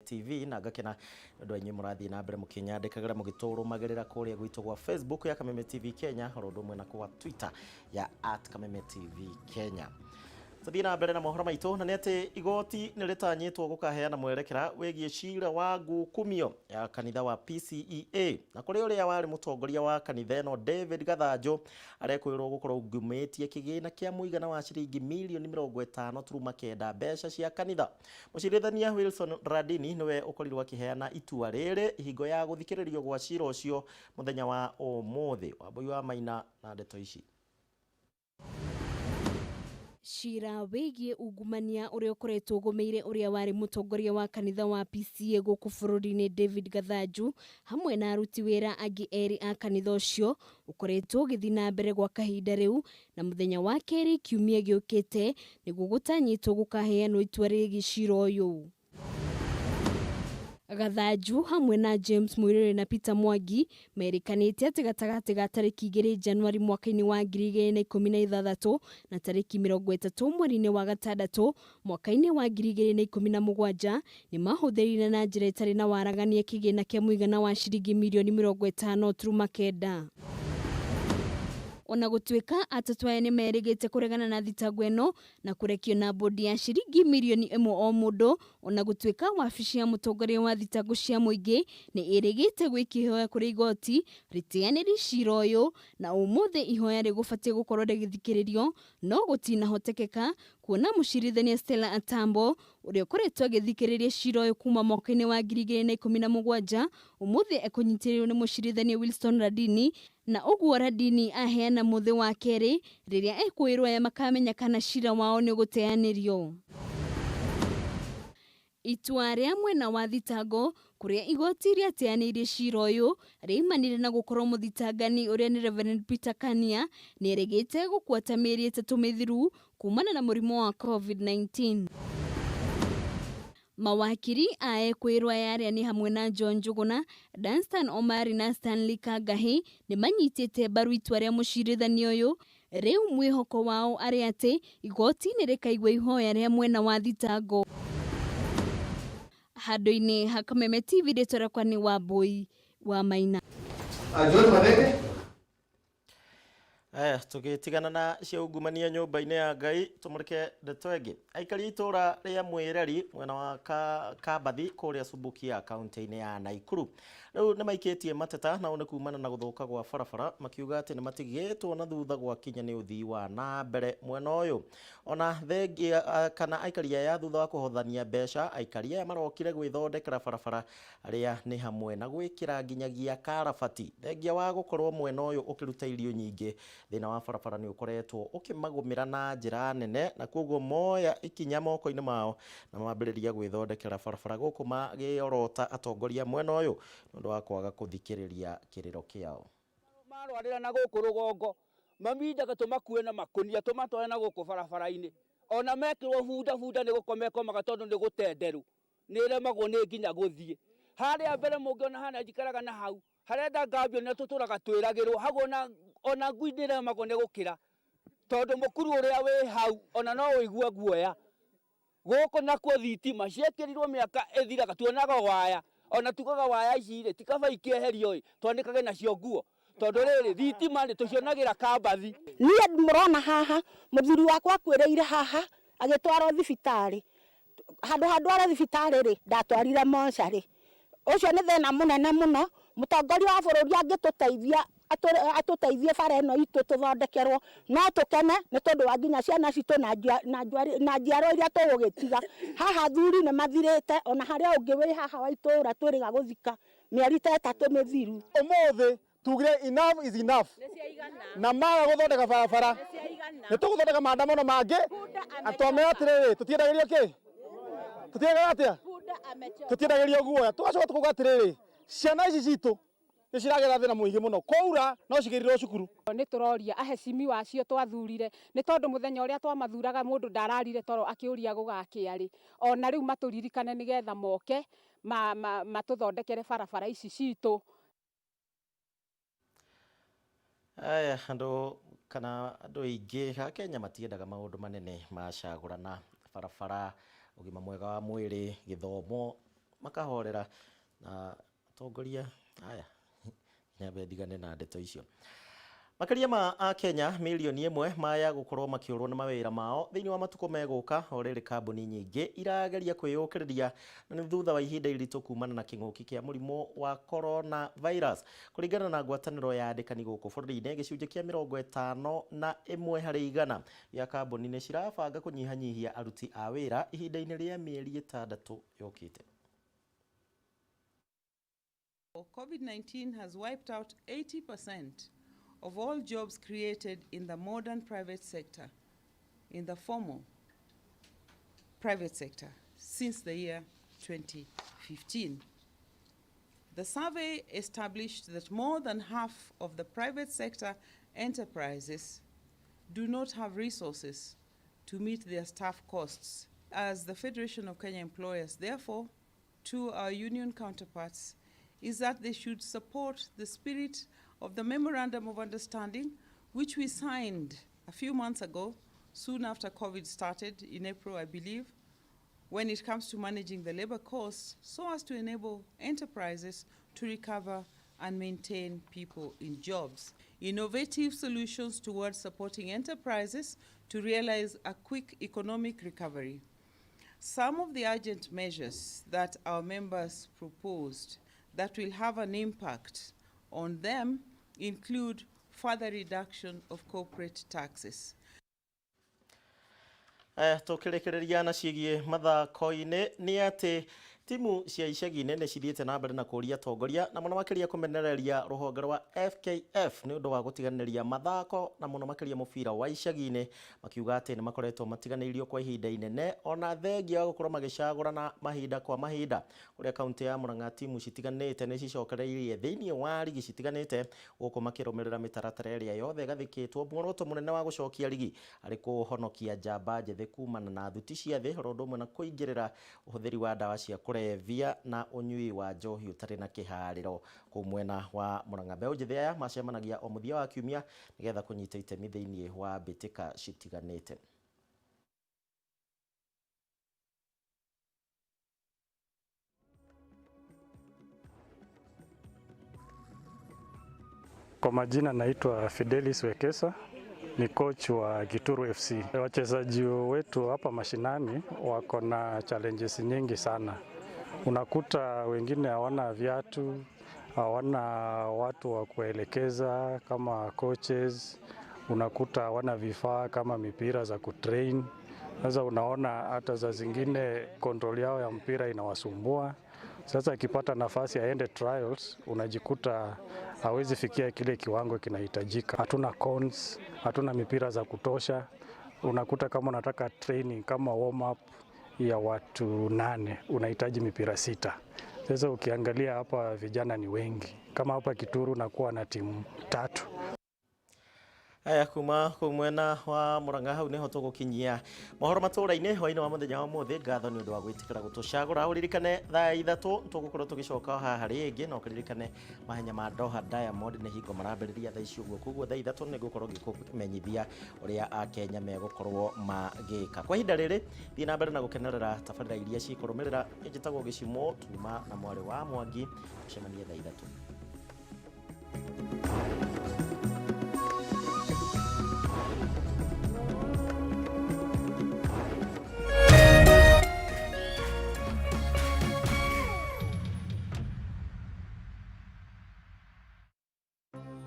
TV na ngakena nĩ ũndũ wa inyuĩ mũrathiĩ na mbere mũkĩnyandĩkagĩra mũgĩtũrũmagĩrĩra kũrĩa gwitũ gwa Facebook ya Kameme TV Kenya oro ũndũ ũmwe na kwa Twitter ya @KamemeTV Kenya. Tũthiĩ na mbere na mohoro maitũ na nĩ atĩ igoti nĩ rĩtanyĩtwo gũkaheana mwerekera wĩgiĩ cira wa ngukumio ya kanitha wa PCEA na kũrĩ ũrĩa warĩ mũtongoria wa kanitha ĩno David Gathanjũ arekwĩrwo gũkorwo ungumĩtie kĩgĩna kĩa mũigana wa ciringi mirioni 50.9 mbeca cia kanitha. Mũcirithania Wilson Radini nĩwe ũkorirwo akĩheana itua rĩrĩ hingo ya gũthikĩrĩrio gwa cira ũcio mũthenya wa ũmũthĩ. Wambui wa Maina na ndeto ici. Cira wĩgiĩ ungumania ũrĩa ũkoretwo ũgũmĩire ũrĩa warĩ mũtongoria wa kanitha wa PCEA gũkũ bũrũri-inĩ David Gathanju hamwe na aruti wĩra angĩ erĩ a kanitha ũcio ũkoretwo ũgĩthiĩ na mbere gwa kahinda rĩu na mũthenya wa kerĩ kiumia gĩũkĩte nĩguo gũtanyĩtwo gũkaheanwo itua rĩgiĩ cira ũyũ. Gathanju hamwe na James Muiruri na Peter Mwangi merĩkanĩte atĩ gatagatĩ ga tarĩki 2 Januari mwaka-inĩ wa 2016 na tarĩki 30 mweri-inĩ wa gatandatũ mwaka-inĩ wa 2017 nĩ mahũthĩrire na njĩra ĩtarĩ na waragania kĩgĩna kĩa mũigana wa ciringi mirioni 50.9. Ona gũtuĩka atatũ aya nĩ merĩgĩte kũregana na thitango ĩno na kũrekio na bodi ya ciringi mirioni 1 o mũndũ, ona gũtuĩka wabici ya mũtongoria wa thitango cia mũingĩ nĩ ĩrĩgĩte gwĩka ihoya kũrĩ igoti rĩteanĩri cira ũyũ na ũmũthĩ ihoya rĩgũbatiĩ gũkorwo rĩgĩthikĩrĩrio no gũtinahotekeka kuona mũcirithania Stella Atambo ũrĩa ũkoretwo agĩthikĩrĩria cira ũyũ kuma mwaka-inĩ wa 2017 ũmũthĩ ekũnyitĩrĩirwo nĩ mũcirithania Wilson Radini na ũguo Radini aheana mũthĩ wa kerĩ rĩrĩa ekwĩrwo aya makamenya kana cira wao nĩ ũgũteanĩrio. Itua rĩa mwena wa thitango kũrĩa igoti rĩateanĩirie cira ũyũ rĩaimanire na gũkorwo mũthitangani ũrĩa nĩ Reverend Peter Kania nĩerĩgĩte gũkua ta mĩeri 3 mĩthiru kumana na mũrimũ wa COVID-19. Mawakiri a ekwĩrwo aya arĩa nĩ hamwe na John Njuguna, Danstan Omari na Stanley Kangahi nĩ manyitĩte mbaru itua rĩa mũcirithania ũyũ. Rĩu mwĩhoko wao arĩ atĩ igoti nĩ rĩkaigua ihoya rĩa mwena wa thitango. Handũ-inĩ ha Kameme TV rĩtwa rĩakwa nĩ Wambui wa Maina. John Mathenge. Aya, tũgĩtigana na cia ungumania nyũmba-inĩ ya Ngai tũmũrĩke ndeto ĩngĩ. Aikari a itũũra rĩa Mwĩreri mwena wa Kambathi kũrĩa Subukia kaunti-inĩ ya Naikuru rĩu nĩ maikĩtie mateta nao nĩ kumana na gũthũka gwa barabara makiuga atĩ nĩ matigĩtwo na thutha gwakinya nĩ ũthii wa na mbere mwena ũyũ. Ona thengia kana aikari aya thutha wa kũhothania mbeca aikari aya marokire gwĩthondekera barabara arĩa nĩ hamwe na gwĩkĩra nginyagia karabati. Thengia wa gũkorwo mwena ũyũ ũkĩruta irio nyingĩ thĩna wa barabara nĩ ũkoretwo ũkĩmagũmĩra na njĩra nene na koguo moya ikinya moko-inĩ mao na mambĩrĩria gwĩthondekera barabara gũkũ magĩorota atongoria mwena ũyũ nĩ ũndũ wa kwaga gũthikĩrĩria kĩrĩro kĩao. Marwarĩra na gũkũ rũgongo mamindaga tũmakue na makũnia tũmatware na gũkũ barabara-inĩ ona mekĩrwo bunda bunda nĩ gũkomekomaga tondũ nĩ gũtenderũ nĩ ĩremagwo nĩ nginya gũthiĩ harĩa mbere mũngĩona hana njikaraga na hau harenda ngambio nĩ tũtũraga twĩragĩrwo hau ona ngui nĩ ĩremagwo nĩ gũkĩra tondũ mũkuru ũrĩa wĩ hau ona no ũigue guoya gũkũ nakuo thitima ciekĩrirwo mĩaka ĩthiraga tuonaga waya ona tugaga waya ici rĩ ti kaba ikĩeherio ĩ twanĩkage nacio nguo tondũ rĩrĩ thitima rĩ tũcionagĩra Kambathi. Niĩ mũrona haha mũthuri wakwa akuĩrĩire haha agĩtwarwo thibitarĩ handũ handware thibitarĩ rĩ ndatwarire mocarĩ ũcio nĩ thĩna mũnene mũno mũtongoria wa bũrũri angĩtũteithia atũteithie bara ĩno itũ tũthondekerwo no tũkene nĩ tondũ wa nginya ciana citũ na njiarwa iria tũgũgĩtiga haha athuri nĩ mathirĩte ona harĩa ũngĩ wĩ haha wa itũũra twĩrĩga gũthika mĩeri ta 3 mĩthiru. Ũmũthĩ tugire enough is enough na maga gũthondeka barabara nĩ tũgũthondeka maandamano mangĩ na twamera atĩrĩrĩ tũtiendagĩrio kĩ tũtiendagĩrio atĩa tũtiendagĩrio guoya tũgacoka tũkauga atĩrĩrĩ ciana ici citũ nĩ ciragera thĩna mũingĩ mũno kwaura no cigĩrirwo cukuru. Nĩ tũroria ahecimiwa acio twathurire nĩ tondũ mũthenya ũrĩa twamathuraga mũndũ ndararire toro akĩũria gũgakĩa rĩ ona rĩu matũririkane nĩgetha moke matũthondekere barabara ici citũ. Aya, andũ kana andũ aingĩ a Kenya matiendaga maũndũ manene macagũrana barabara ũgima mwega wa mwĩrĩ gĩthomo Makahorera na atongoria aya nyambe ndigane na ndeto icio. Makĩria ma Akenya mirioni 1 maya gũkorwo makĩũrwo nĩ mawĩra mao thĩinĩ wa matukũ megũka, o rĩrĩ kambuni nyingĩ irageria kwĩyũkĩrĩria na nĩ thutha wa ihinda iritũ kumana na kĩng'ũki kĩa mũrimũ wa corona virus. Kũringana na ngwatanĩro ya andĩkani gũkũ bũrũri-inĩ, gĩcunjĩ kĩa 51% gĩa kambuni nĩ cirabanga kũnyihanyihia aruti a wĩra ihinda-inĩ rĩa mĩeri 6 yũkĩte. COVID-19 has wiped out 80% of all jobs created in the modern private sector, in the formal private sector, since the year 2015. The survey established that more than half of the private sector enterprises do not have resources to meet their staff costs. As the Federation of Kenya Employers, therefore, to our union counterparts, is that they should support the spirit of the Memorandum of Understanding, which we signed a few months ago, soon after COVID started, in April, I believe, when it comes to managing the labor costs, so as to enable enterprises to recover and maintain people in jobs. Innovative solutions towards supporting enterprises to realize a quick economic recovery. Some of the urgent measures that our members proposed that will have an impact on them include further reduction of corporate taxes. Tũkĩrĩkĩrĩria na ciĩgiĩ mathako-inĩ nĩ atĩ timu cia icagi-inĩ nĩ cithiĩte na mbere na kũũria atongoria na mũno makĩria kũmenereria rũhonge rwa FKF nĩ ũndũ wa gũtiganĩria mathako na mũno makĩria mũbira wa icagi-inĩ, makiuga atĩ nĩ makoretwo matiganĩirio kwa ihinda inene ona thengia wa gũkorwo magĩcagũrana mahinda kwa mahinda. Kũrĩa kaunti ya Murang'a, timu citiganĩte nĩ cicokereirie thĩinĩ wa rigi citiganĩte gũkũ makĩrũmĩrĩra mĩtaratara ĩrĩa yothe ĩgathĩkĩtwo. Muoroto mũnene wa gũcokia rigi arĩ kũhonokia njamba njĩthĩ kumana na thuti cia thĩ, oro ũndũ ũmwe na kũingĩrĩra ũhũthĩri wa ndawa cia kũrebia na ũnyui wa njohi ũtarĩ na kĩharĩro kũu mwena wa Murang'a. Mbeũ njĩthĩ aya macemanagia o mũthia wa kiumia nĩgetha kũnyita itemi thĩinĩ wa mbĩtĩka citiganĩte. Kwa majina naitwa Fidelis Wekesa, ni coach wa Gituru FC. Wachezaji wetu hapa mashinani wako na challenges nyingi sana. Unakuta wengine hawana viatu, hawana watu wa kuelekeza kama coaches, unakuta hawana vifaa kama mipira za kutrain. Sasa unaona hata za zingine control yao ya mpira inawasumbua. Sasa akipata nafasi aende trials, unajikuta hawezi fikia kile kiwango kinahitajika. Hatuna cones, hatuna mipira za kutosha. Unakuta kama unataka training kama warm up ya watu 8 unahitaji mipira 6. Sasa ukiangalia hapa vijana ni wengi. Kama hapa Kituru nakuwa na timu 3. Aya, kuma kuu mwena wa Murang'a hau niho tugukinyia mohoro matũra-inĩ hwaĩ-inĩ wa mũthenya wa ũmũthĩ. Ngatho nĩ ũndũ wa gwĩtĩkĩra gũtũcagũra. Ũririkane thaa 3 tũgũkorwo tũgĩcoka haha rĩngĩ, na ũkĩririkane mahenya ma Doha Diamond nĩ hingo marambĩrĩria thaa ici ũguo, koguo thaa 3 nĩ ngũkorwo ngĩkũmenyithia ũrĩa Akenya megũkorwo magĩka. Kwa ihinda rĩrĩ, thiĩ na mbere na gũkenerera tabarĩra iria cikũrũmĩrĩra. Njĩtagwo Gĩcimo Tuma na mwarĩ wa Mwangi, tũcemanie thaa 3.